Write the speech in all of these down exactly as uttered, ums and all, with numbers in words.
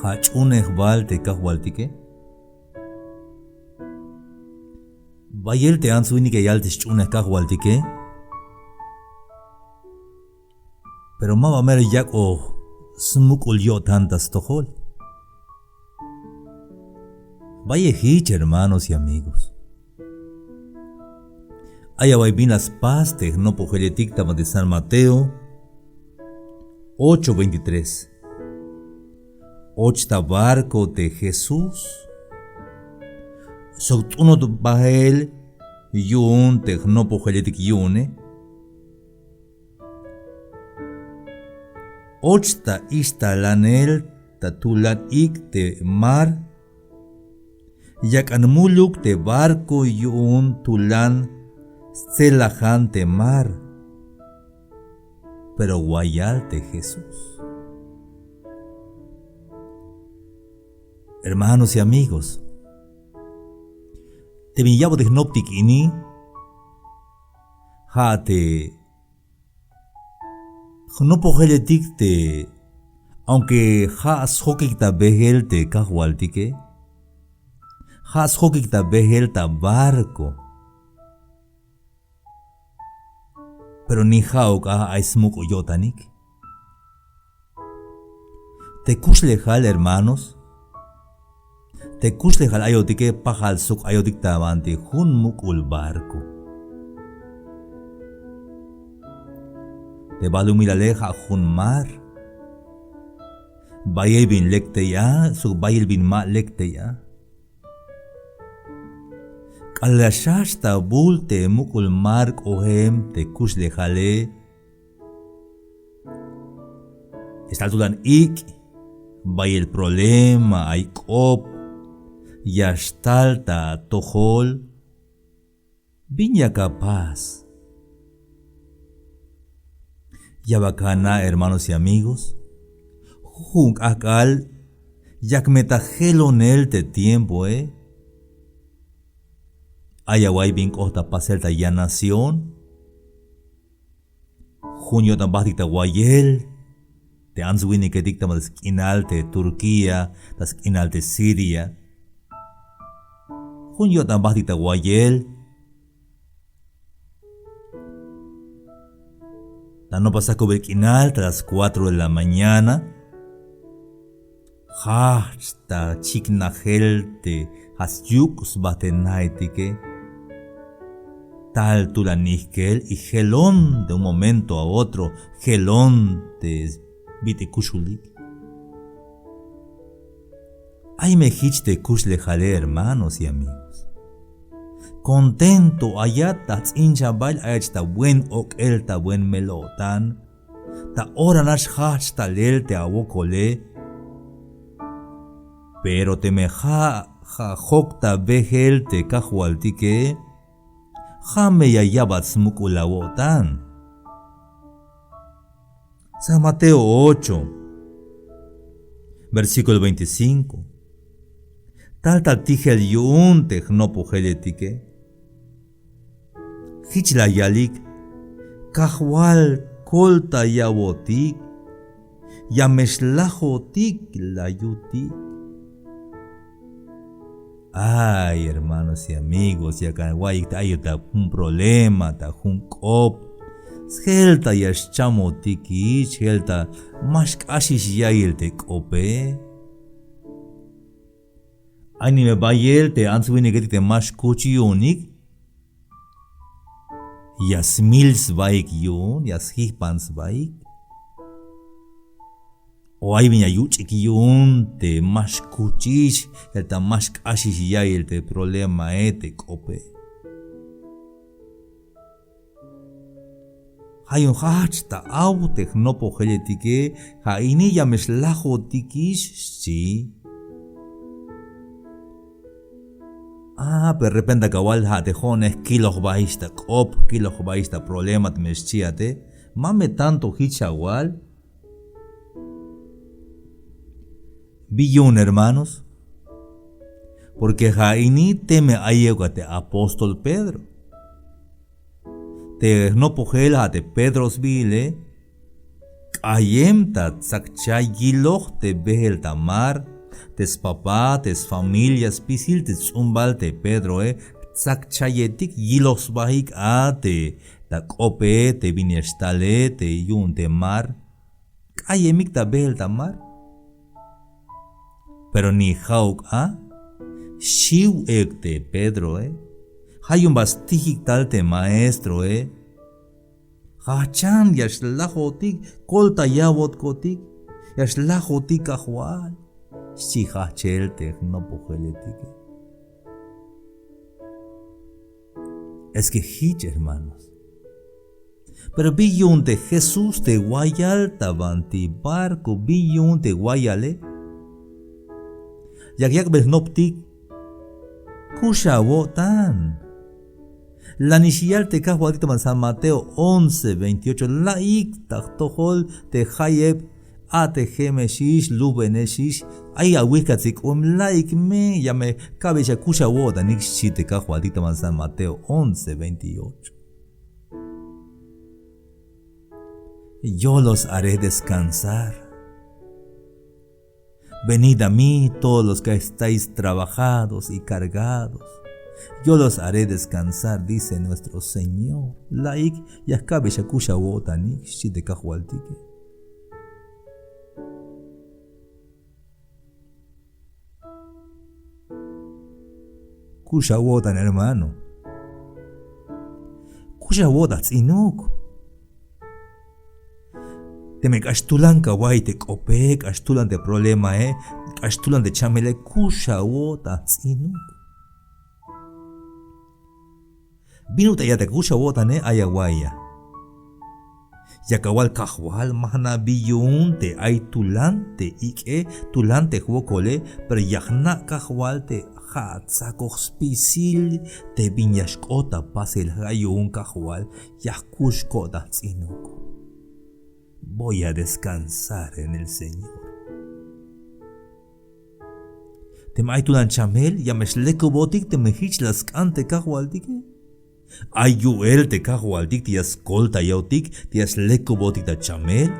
Ja' ch'unej bal te Kajwaltike. Bayel te ants winike yal te sch'unej Kajwaltike. Pero ma ba mero yak'oj smuk'ul yo'tan ta stojol. Bayel jich, hermanos y amigos. Ay away bin la spas te jnopojeletik ta banti San Mateo ocho veintitrés. Och ta barco te Jesús sok t'unot bael yu'un te jnopojeletik yu'une. Och ta ixtalanel ta tulan ik' te mar. Yak'an muluk te barco yu'un tulan stselajan te mar. Pero wayal te Jesús. Hermanos y amigos, te bin ya'botik jnoptik ini, ja' te jnopojeletik te, aunque ja' sjokik ta beel te Kajwaltike, ja' sjokik ta beel ta barco. Pero ni ja'uk a ay smuk'ul yo'tanik. Te kuxlejal, hermanos, te kuxlejal ayotike pajal sok ayotik ta banti jun muk'ul barco. Te balumilale ja' jun mar. Bayel bin lek tey a sok bayel bin ma lek tey a. K'alal ya xjajch ta bul te muk'ul mar k'oem te kuxlejale, ya xtal tulan ik', bayel problema, ay k'op, ya xtal ta atojol. ¿Bin yak apas? Ya bal ana', hermanos y amigos, jujun k'ajk'al yak me ta jelonel te tiempoe. Ay away bin k'ot ta pasel ta yan nación. Jun yo'tan bajtik ta wayel te ants winiketik ta ma ta sk'inal te Turquía, ta sk'inal te Siria. Jun yo'tan bajtik ta wayel. Ta nopa sakubel k'inal ta las cuatro de la mañana. Jajch ta chiknajel te ja' syuk' sba te naetike. Tal tulan nijkel y jelon de un momento a otro, jelon te bit'il kuxulik. Ay me jich te kuxlejale, hermanos y amigos. Contento ayat ta jts'inchabail, ayach ta buen ok'el, ta buen mel-o'tan, ta ora nax jajch talel te awokole. Pero teme ja', ja' jok ta beel te Kajwaltike, ja' me ya ya'bat smuk'ul awo'tan. San Mateo ocho, versículo veinticinco. Tal ta tijel yu'un te jnopojeletike. Jich la yalik: Kajwal, koltayawotik, ya me xlajotik, la yutik. Ay, hermanos y amigos, yakan wa'iyik te ayot ta jun problema, ta jun k'op. Sjel ta ya xchamotikix, sjel ta ma xk'axix ya'iyel te k'ope. Ay nime bayel te ants winiketik te ma xkuch yu'unik. Ya smil sbaik yu'un, ya sjijpan sbaik. O ay bin ya yuch'ik yu'un te ma xkuchix, ya ta ma xk'axix ya'iyel te problemae, te k'ope. Ja' yu'un jajch ta aw te jnopojeletike, ja' ini ya me xlajotikix, xchi. Ah, pero repente ak'a wal ja' te jo'one jkiloj jbaix ta k'op, jkiloj jbaix ta problema teme xchi ate. Ma me tanto jich awal. Bi yu'un, hermanos. Porque ja' ini teme ayuk a te apóstol Pedro. Te jnopojel ja' te Pedro sbiile, K'ayem ta tsakchay yiloj te beel ta mar, te spapá, te sfamilia, spisil te sts'umbal te Pedroe, tsakchayetik yiloj sbaik a te ta k'ope, te bin ya xtale te yu'un te mar. K'ayemik ta beel ta mar. Pero ni ja'uk a, xiw euk te Pedroe. Ja' yu'un ba stijik tal te maestroe. Jajchan ya xlajotik, koltayawotkotik, ya xlajotik Kajwal, xchi jajchel te jnopojeletike. Es que jich, hermanos. Pero bin yu'un te Jesús te wayal ta banti barco, bin yu'un te wayale. Yak yak'bel jnoptik, kux awo'tan. La nix yal te Kajwaltik ta San Mateo once veintiocho, la'ik ta jtojol te jayeb, a'tejemexix, lujbenexix, ay awijkatsik k'oem, la'ik me, ya me ka'bex akux awo'tanik, xchi te Kajwaltik ta San Mateo once veintiocho. Yo los haré descansar. Venid a mí todos los que estáis trabajados y cargados, yo los haré descansar, dice nuestro Señor. La'ik, ya ka'bex akux awo'tanik, xchi te Kajwaltike. Kux awo'tan, hermano. Kux awo'tan jts'inuk. Teme k'ax tulan kawa'iy te k'ope, k'ax tulan te problemae, k'ax tulan te chamele, kux awo'tan jts'inuk. Bin ut'il ya te kux awo'tane, ay awa'iya. Yak awal Kajwal, ma jna' bi yu'un te ay tulan te ik'e, tulan te jwokole, pero ya jna' Kajwal te ja' atsakoj spisil te bin ya xk'ot ta pasel, ja' yu'un Kajwal, ya jkux ko'tan jts'inuk. Voy a descansar en el Señor. Teme ay tulan chamel, ya me xlekubotik teme jich la sk'an te Kajwaltike. Ay yu'el te Kajwaltik te ya skoltayotik, te ya xlekubotik ta chamel.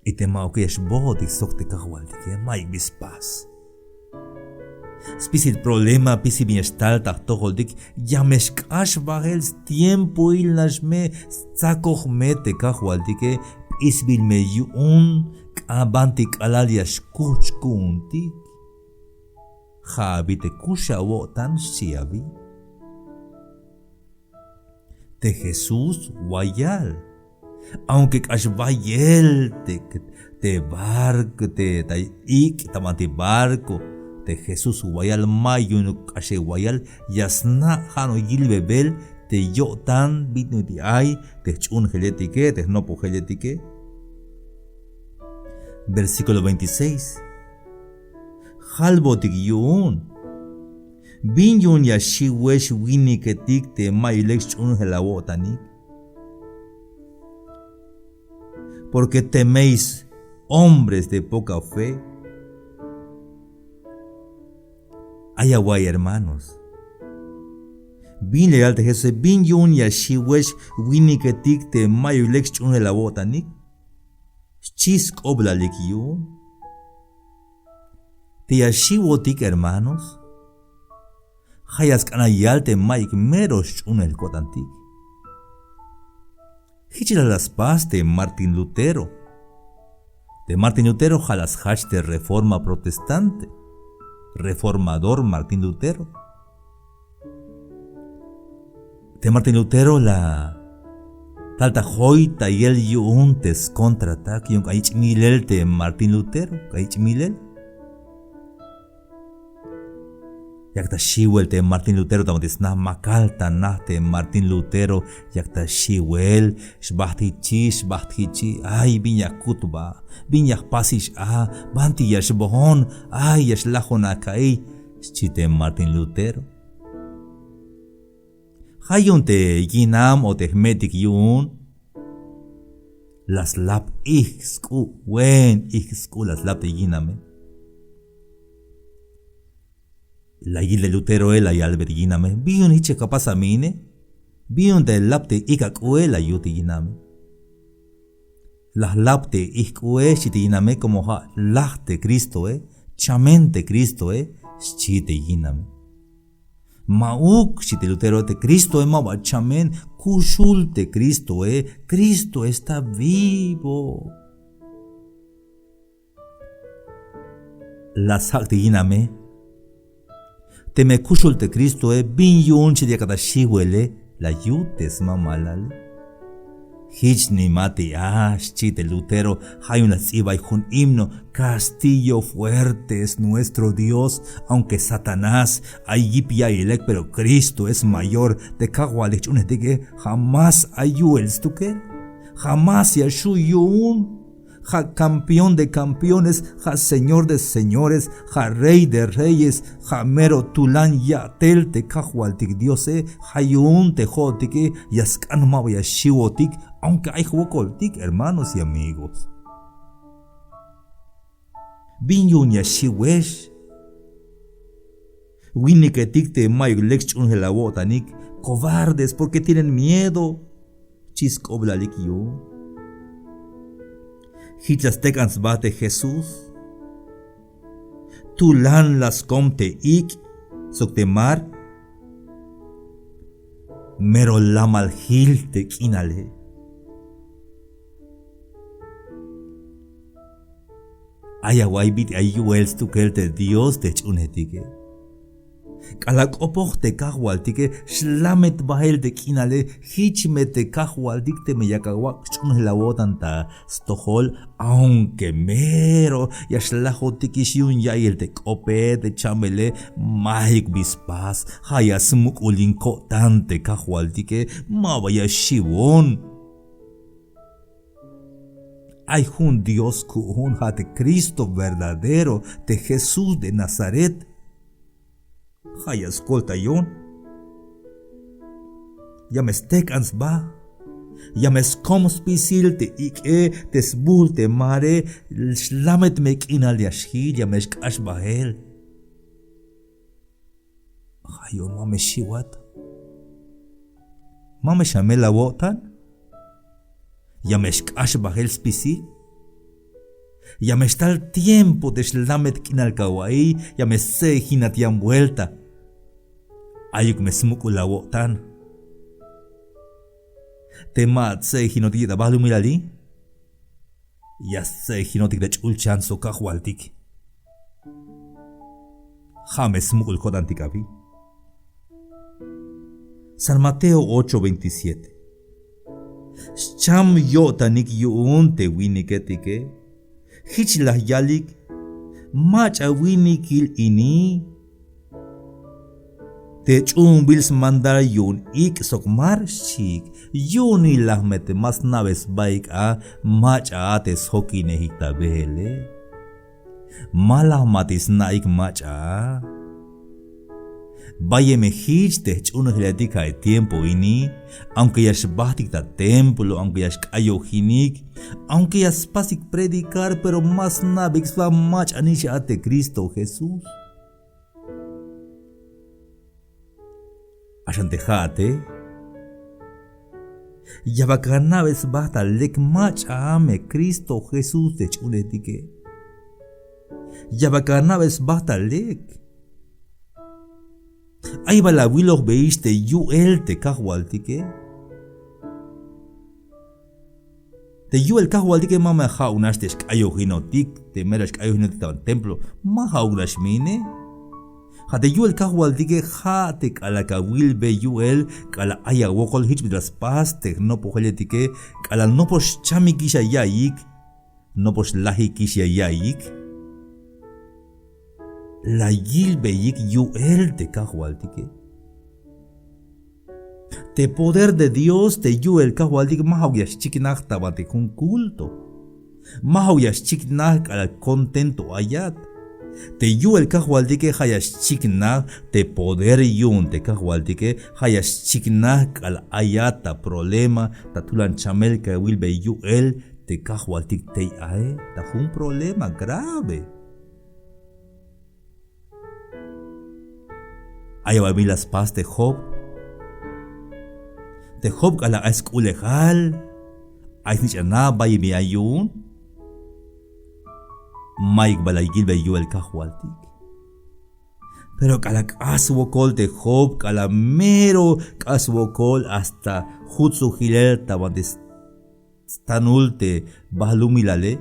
Y te ma'uke ya xbootik sok te Kajwaltike, ma'yuk bi spas. Spisil problema, spisil bin ya xtal ta jtojoltik, ya me xk'ax bajel, stiempoil nax me, stsakoj me te Kajwaltike, p'isbil me yu'un, k'a banti k'alal ya xkujch ku'untik. Ja' abi te kux awo'tan, xchi abi. Te Jesús wayal. Aunque k'ax bayel te, te barco, te, ta ik', ta banti barco, te Jesús wayal, ma yu'unuk k'axel wayal, ya sna' ja' no yilbebel te yo'tan bin ut'il ay te jch'uunjeletike, te jnopojeletike. Versículo veintiséis. Jalbotik yu'un. Bin yu'un ya xiwex winiketik te mayuk lek xch'uunjel awo'tanik. Porque teméis hombres de poca fe. Ay awa'iy, hermanos. Bin la yal te Jesuse, bin yu'un ya xiwex winiketik te mayuk lek xch'uunjel awo'tanik. Xchi sk'oblalik yu'un. Te ya xiwotik, hermanos, ja' ya sk'an ya yal te mayuk mero xch'uunjel ko'tantik. Jich la la spas te Martín Lutero. Te Martín Lutero ja' la sjach te Reforma Protestante. Reformador Martín Lutero. Te Martín Lutero la tal ta joytayel yu'un te skontratak, yu'un k'an yich' milel te Martín Lutero, k'an yich' milel. Yak ta xiwel te Martín Lutero, ta ma te sna makal ta na te Martín Lutero, yak ta xiwel, xbajt jichi, xbajt jichi, ay, bin ya kut ba, bin ya jpasix a, banti ya xboon, ay, ya xlajon aka'iy, xchi te Martín Lutero. Ja' yu'un te yinam o te jme'tik yu'un la slap ijk' sk'u', buen ijk' sk'u' la slap te yiname. La yil te Luteroe, la yalbe te yiname: ¿Bin yu'un jich ya apas a me ine? ¿Bin yu'un te lap te ijk' ak'u'e? La yut te yiname. La jlap te ijk'u'e, xchi te yiname, como ja' laj te Cristoe, chamen te Cristoe, xchi te yiname. Ma'uk, xchi te Lutero, te Cristoe maba chamen, kuxul te Cristoe, Cristo está vivo. La sjak' te yiname. Teme kuxul te Cristoe, bin yu'un xchi te yakat ta xiwele, la yut te smamalale. Jich nimatik a, xchi te Lutero, ja' yu'un la sts'ibay jun himno: Castillo fuerte es nuestro Dios, aunque Satanás ay yip ya'iyel ek, pero Cristo es mayor. Te Kajwaltik jch'uunejtike, ja' más ay yu'el stukel, ja' más ya xju' yu'un. Ja' campeón de campeones, ja' Señor de señores, ja' Rey de reyes, ja' mero tulan ya'tel te Kajwaltik Diose. Ja' yu'un te jo'otike ya sk'an maba ya xiwotik, aunque ay jwokoltik, hermanos y amigos. Bin yu'un ya xiwex? Winiketik te mayuk lek sch'uunjel awo'tanik, cobardes, porque tienen miedo, xchi sk'oblalik yu'un. Jich la stek'an sba te Jesús. Tulan la skom te ik' sok te mar. Mero lamal jil te k'inale. Ay awa'y bit'il ay yu'el stukel te Dios te jch'uunejtike. K'alal k'opoj te Kajwaltike, xlamet bael te k'inale. Jich me te Kajwaltik teme yak awak' sch'uunjel awo'tan ta stojol, aunque mero ya xlajotikix yu'un ya'iyel te k'ope, te chamele, mayuk bi spas, ja' ya smuk'ulin ko'tan te Kajwaltike, maba ya xiwon. Ay jun Dios ku'un, ja' te Cristo verdadero, te Jesús de Nazaret. Ja' ya skoltayon. Ya me stek'an sba. Ya me skom spisil te ik'e, te sbul te mare, xlamet me k'inal ya xjil, ya me xk'ax bael. Ja' yu'un ma me xiwat. Ma me xamel awo'tan. Ya me xk'ax bael spisil. Ya me xtal tiempo te xlamet k'inal kawa'iy, ya me stse'ejinat yan vuelta. Ayuk me smuk'ul awo'tan. Te ma atse'ejinotik yet abalumilali, ya stse'ejinotik ta ch'ulchan sok Kajwaltik. Ja' me smuk'ul ko'tantik abi. San Mateo ocho veintisiete. Xcham yo'tanik yu'un te winiketike. Jich la yalik: Mach'a winikil ini te ch'uunbil smandar yu'un ik' sok mar, xchiik. Yu'unil la jme te ma sna'be sbaik a mach'a a te sjokinejik ta beele. Ma la jmatik sna'ik mach'a a. Bayel me jich te jch'uunjeletik ja' te tiempo ini, aunque ya xbajtik ta templo, aunque ya xk'ayojinik, aunque ya spasik predicar, pero ma sna'beik sba mach'anix a te Cristo Jesús. Axan te ja'ate, ya bal ana'be sba ta lek mach'a a me Cristo Jesús te jch'uunejtike. Ya bal ana'be sba ta lek. Ay bal awilojbeyix te yu'el te Kajwaltike. Te yu'el Kajwaltike ma me ja'uk nax te xk'ayojinotik, te mero xk'ayojinotik ta templo, ma ja'uk nax me ine. Ja' te yu'el Kajwaltike ja' te k'alal kawilbey yu'el, k'alal ay awokol jich bit'il la spas te jnopojeletike, k'alal nopox chamikix ya ya'iyik, nopox lajikix ya ya'iyik. La yilbeyik yu'el te Kajwaltike. Te poder de Dios, te yu'el Kajwaltik ma ja'uk ya xchiknaj ta banti jun culto. Ma ja'uk ya xchiknaj k'alal contento ayat. Te yu'el Kajwaltike ja' ya xchiknaj te poder yu'un te Kajwaltike, ja' ya xchiknaj k'alal ayat ta problema, ta tulan chamel kawilbey yu'el te Kajwaltik tey ae, ta jun problema grave. Ay awa'y bin la spas te Job. Te Job k'alal ay sk'ulejal, Ay snich'an a, bayel bin ay yu'un. Mayuk bal la yilbe yu'el Kajwaltik. Pero k'alal k'ax swokol te Job, k'alal mero k'ax swokol hasta jutsujilel ta banti stanul te balumilale.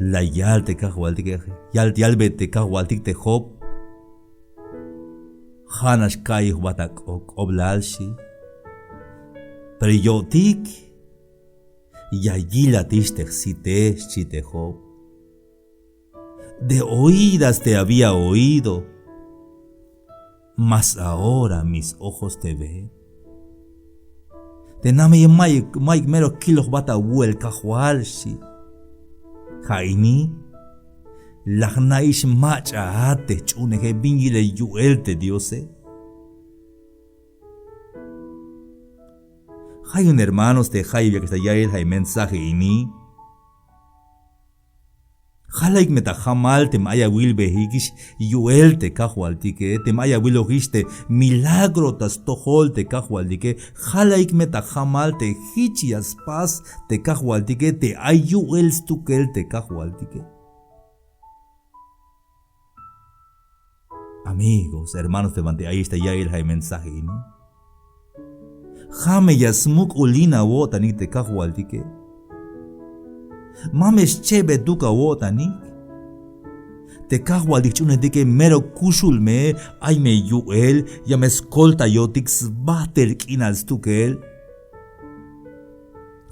La yal te Kajwaltike, yal, yalbe te Kajwaltik te Job: Ja'nax ka'iyoj jba ta k'o-, k'oblal, xchi. Pero yo'tik ya yilatix te jsite, xchi te Job. De oídas te había oído, mas ahora mis ojos te ven. Te nameye mayuk, mayuk mero kiloj jba ta wu'el Kajwal, xchi. Ja' ini la jna'ix mach'a a te jch'uuneje bin yilel yu'el te Diose. Ja' yu'un hermanos te jayeb yak'ix ta ya'iyel ja' mensaje ini. Jalaik me ta jamal teme ay awilbejikix yu'el te Kajwaltike, teme ay awilojix te milagro ta stojol te Kajwaltike. Jalaik me ta jamal te jich ya spas te Kajwaltike, te ay yu'el stukel te Kajwaltike. Amigos, hermanos, te banti ayex ta ya'iyel ja' mensaje ini. Ja' me ya smuk'ulin awo'tanik te Kajwaltike. Ma me xchebetuk awo'tanik. Te Kajwaltik jch'uunejtike mero kuxul me, ay me yu'el, ya me skoltayotik sbajtel k'inal stukel.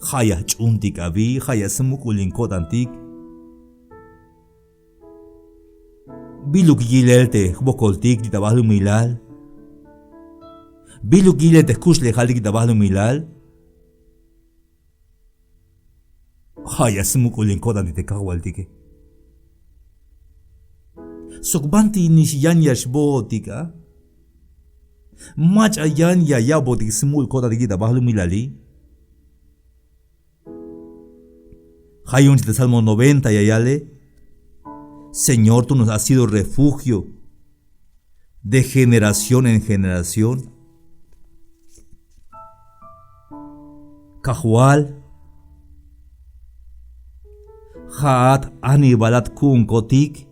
Ja' ya jch'uuntik abi, ja' ya smuk'ulin ko'tantik. Biluk yilel te jwokoltik li' ta balumilal. Biluk yilel te jkuxlejaltik li' ta balumilal. Ja' ya smuk'ulin ko'tantik te Kajwaltike. Sok banti nix yan ya xbootik a. Mach'a yan ya ya'botik smuk'ul ko'tantik li' ta balumilali. Ja' yu'un te Salmo noventa ya yale: Señor, tú nos has sido refugio de generación en generación. Kajwal, ja'at anibalat ku'unkotik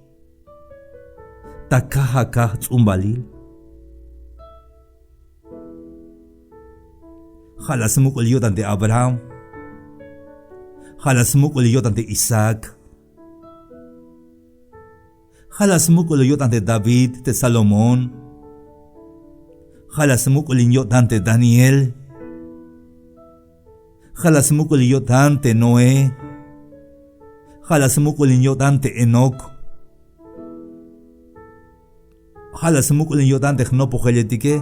ta kajakaj ts'umbalil. Ja' la smuk'ulin yo'tan te Abraham. Ja' la smuk'ulin yo'tan te Isaac. Ja' la smuk'ulin yo'tan te David, te Salomón. Ja' la smuk'ulin yo'tan te Daniel. Ja' la smuk'ulin yo'tan te Noé. Ja' la smuk'ulin yo'tan te Enoc. Ja' la smuk'ulin yo'tan te jnopojeletike.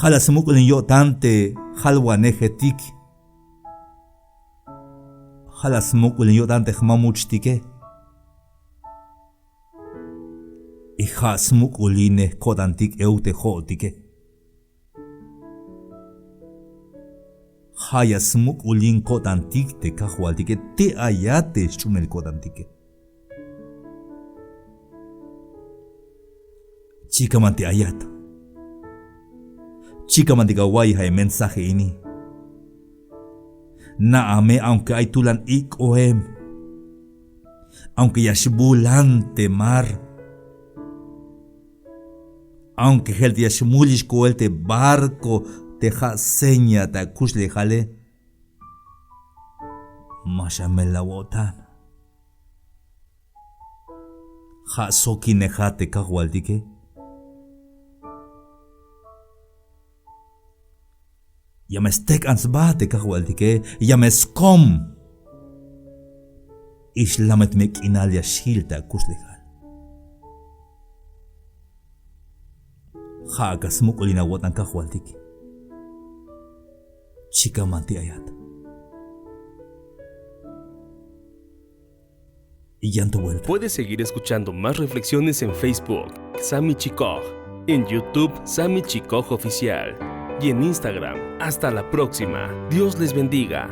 Ja' la smuk'ulin yo'tan te jalwanejetik. Ja' la smuk'ulin yo'tan te jmamuchtike. Y ja' smuk'ulinej ko'tantik euk te jo'otike. Ja' ya smuk'ulin ko'tantik te Kajwaltike, te ayat te sch'uunel ko'tantike. Chikan banti ayat. Chikan bantik awa'iy ja' mensaje ini. Na'a me aunque ay tulan ik' k'oem. Aunque ya xbulan te mar. Aunque jeltik ya xmulix koel te barco te ja' seña ta kuxlejale. Ma xamel awo'tan. Ja' sokinejat te Kajwaltike. Ya me stek'an sba te Kajwaltike, ya me skom. Ix lamet me k'inal ya xjil ta akuxlejal. Ja' ak'a smuk'ulin awo'tan Kajwaltik. Chikan banti ayat. Y yan to vuelta. Puedes seguir escuchando más reflexiones en Facebook, Sami Chikoj, en YouTube, Sami Chikoj Oficial, y en Instagram. Hasta la próxima. Dios les bendiga.